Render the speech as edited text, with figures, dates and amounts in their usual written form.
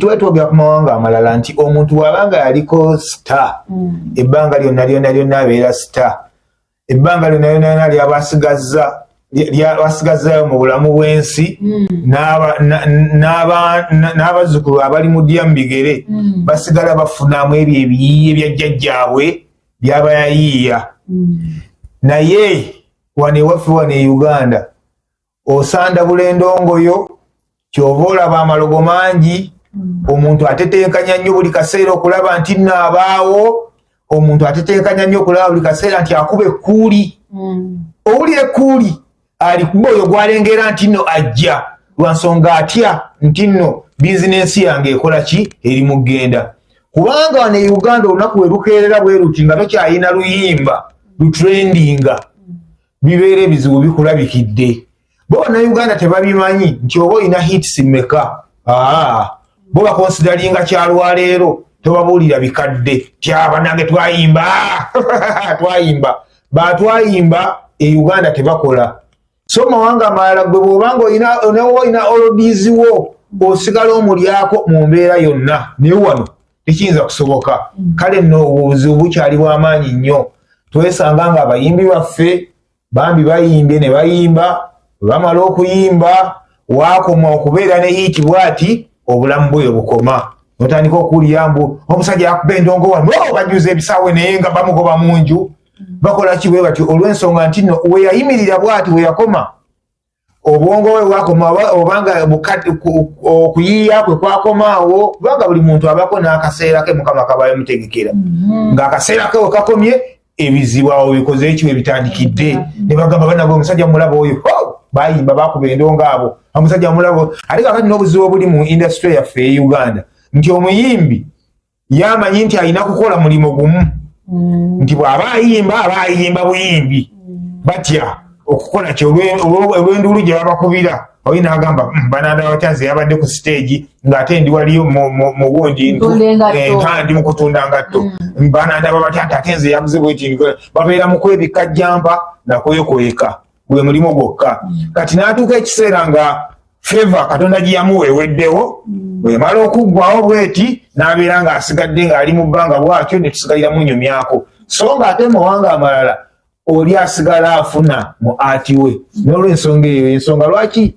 Tuba twogera ku mawanga amalala nti omuntu bw'abanga yaliko star, ebbanga lyonna lyonna lyonna abeera star. Ebbanga lyonna lyonna lyonna lyaba asigazza, lyabasigazzayo mu bulamu bw'ensi, n'abazzukulu abali mu ddya mu bigere basigala bafunamu ebyo ebiyiiye bya jjajjaabwe byaba yayiiya. Naye wano ewaffe, wano e Uganda, osandabula endongoyo. Kyova olaba amalogo mangi. Omuntu atetenkanya nnyo buli kaseera okulaba nti nno abaawo. Omuntu atetenkanya nnyo okulaba buli kaseera nti akuba ekkuuli. Owulira ekkuuli alikuba oyo gwalengera nti nno ajja, lwansonga atya nti nno bizinensi yange ekola ki, eri mu ggenda. Kubanga wano e Uganda olunaku we lukeerera bwe luti nga tokyayina luyimba lutrendinga, bibeera ebizibu bikulabikidde. Bo Bannayuganda tebabimanyi nti oba olina hits mmeka. Aa, bo baconsideringa kyalwaleero. Tobabuulira bikadde tyabanange, twayimba, twayimba, batwayimba. E Uganda tebakola. So mawanga amalala, gwe bwobanga olina oldies wo, osigala omulyako mu mbeera yonna, naye wano tekiyinza kusoboka. Kale nno obuzibu bukyali bw'amaanyi nnyo. Twesanga nga abayimbi baffe bambi bayimbye ne bayimba, bwe bamala okuyimba, waakoma okubeera ne hit bwati, obulamu bwe bukoma. Notandika okuwulira mbu omusajja yakuba endongo wano, oh, bajuza ebisaawe, naye nga bamugoba mu nju, bakola ki bwe batyo, olw'ensonga nti nno we yayimirira bwati we yakoma, obwongo bwe bwakoma, obanga okuyiiya kwe kwakomaawo. Kubanga buli muntu abako n'akaseera ke Mukama kaba yamutegekera. Ng'akaseera ke we kakomye, ebizibu awo bikoze eki, we bitandikidde. Ne bagamba, "Bannange, omusajja mulaba oyo." Oh! Bayimba, bakuba endongo abo, omusajja mulaba. Ate kakati n'obuzibu obuli mu industry yaffe e Uganda nti omuyimbi yamanyi nti alina kukola mulimu gumu, nti bw'aba ayimba, aba ayimba buyimbi. Batya okukola ki olw'enduulu gye babakubira. Oli n'agamba, bananda batya nze yabadde ku stage ng'ate ndi waliyo mu gundi Ntunda engatto. Ndi mu kutunda ngatto. Banandaba batya nti ate nze yabuze bweti?" Babeera mu kwebikka jjamba nakwekweka, gwe mulimu gwokka. Kati n'atuuka ekiseera nga favor Katonda gye yamuwa eweddewo. Bwemala okuggwawo bweti, n'abeera ng'asigadde ng'ali mu bbanga bwatyo, ne tusigalira munyumyako. So nga ate mu mawanga amalala oli asigala afuna mu art we. N'olwensonga eyo, ensonga lwaki